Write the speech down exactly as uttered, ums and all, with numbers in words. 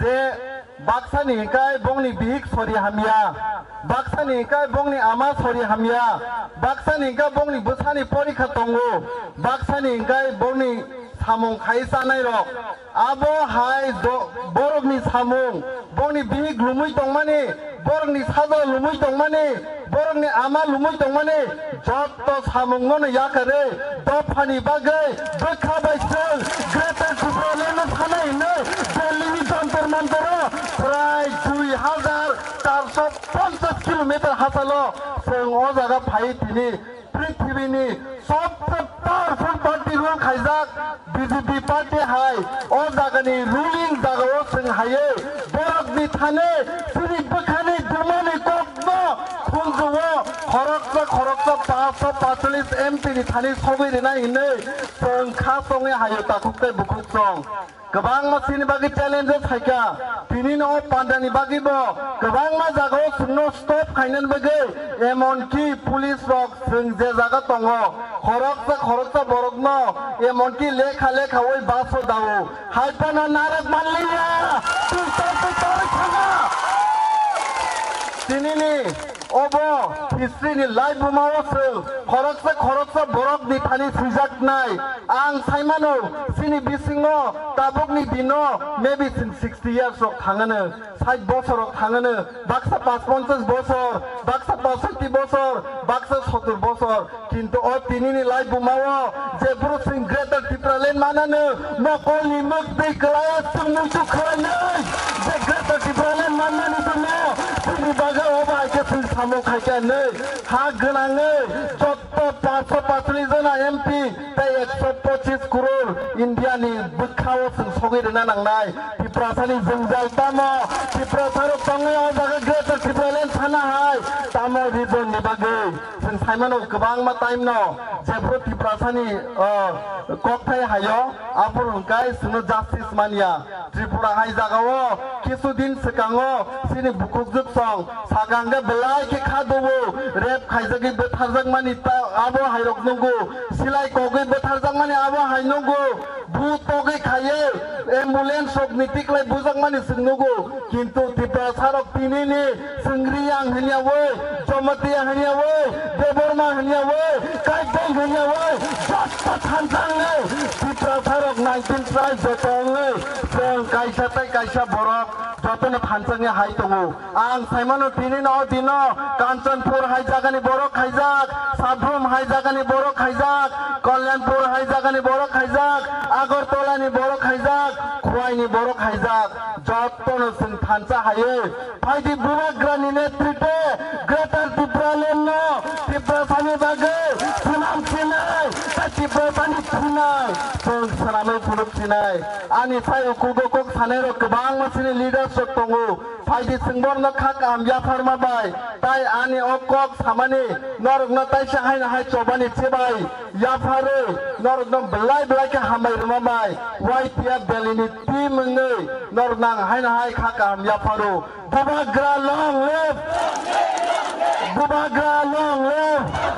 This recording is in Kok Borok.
Je baksani hingkai bongni bihik sori hamya, baksani hingkai bongni ama sori hamya, baksani hingkai bongni bwsani porikha tongo, baksani hingkai bongni samung khai chanai rok. Abo hai do-, borokni samung, bongni bihik lumui tongmani, borokni saja lumui tongmani, borokni ama lumui tongmani, jotto samungno no yakarwi dophani bagwi bwkha bai chwng Greater Tipraland no sana hinwi Delhi ni Jantar Mantar o prai dui hajar char sho ponchas kilometer hachalo chwng o jaga phai tini prithibini sobse powerful party rule khaijak B J P party hai o jagani ruling jagao chwng haiwi borokni thani chini bwkhani dumani kokno khunjuo khoroksa khoroksa paanch sho paanchchollis M P ni thani sogwi rina hinwi chwng kha chongwi haio takhuk tei bukhuk chong. Kwbangma chini bagwi challenges phaikha. Tini no pandani bagwi bo kwbangma jagao chwngno stop khainani bagwi, emonki police rok chwng je jaga tongo, khoroksa khoroksa borokno emonki lekha lekha oi baso dao. Hai phano narwk manliya, twi twi twi twi thanga. Tinini Obo history ni laibuma o chwng khoroksa khoroksa borok ni thani swijaknai. Ang saimano chini bisingo tabukni dino maybe chwng sixty years rok thangano, sait bosor rok thangano, baksa pachponchas bosor, baksa pasotti bosor, baksa sottur bosor. Kintu o tinini laibuma o je bwrwi chwng Greater Tipraland manano, mokolni mwk twi kwlai o chwng muitu khwlainai. Je Greater Tipraland manmani jwngo chini bagwi o bai khe chwng samung khaikha hinwi ha gwnangwi jotto paanch sho paanchchollis jona M P tei ekso pochis crore India ni bwkha o chwng sogwi rwna nangnai. Tiprasani jwngjal tamo? Tiprasa rok tongwi o jaga Greater Tipraland sana hai tamo region ni bagwi? Chwng saimano kwbangma time no jephru Tiprasani, o, kokthai haio, aphuru hwnkhe chwngno justice manya. Tripura hai jagao kisu din swkango chini bukhukjwk song sakang khe belai khe kha dubu, rape khaijagwi bwtharjakmani ta-, abo hairok nungo, silai kogwi bwtharjakmani abo hai nungo. Bhut togwi khaiwi ambulance rok ni tiklai bujakmani chwng nugo, kintu Tiprasa rok tinini chwng Riyang hwnyawi, Jamatia hwnyawi, Debbarma hwnyawi, Kaibeng hwnyawi, jotto thansa wngwi Tiprasa rok nineteen tribe joto wngwi chwng kaisa tei kaisa borok jotono thansa wngwi hai tongo. Ang saimano tini no o dino Kanchanpur hai jagani borok khaijak, Sabrum hai jagani borok khaijak, Kalyanpur hai jagani borok khaijak, Agartala ni borok khaijak, Khowai ni borok khaijak, jotto no chwng thansa haiwi phaidi Bubagra ni netrite Greater Tipraland no Tiprasa ni bagwi swnam sinai, tei Tiprasa ni thunai chwng swnamwi phunuk sinai. Ani sai ukugo kok sanai rok kwbangma chini leaders rok tongo. Phaidi chwng borokno kha kaham yapharma bai, tai ani o kok samani norokno taisa haino hai chobani chibai yapharwi norokno belai belai khe hambai rwma bai Y T F Delhi ni team wngwi norokno ang haino hai kha kaham yapharo. Bubagra long live! Bubagra long live!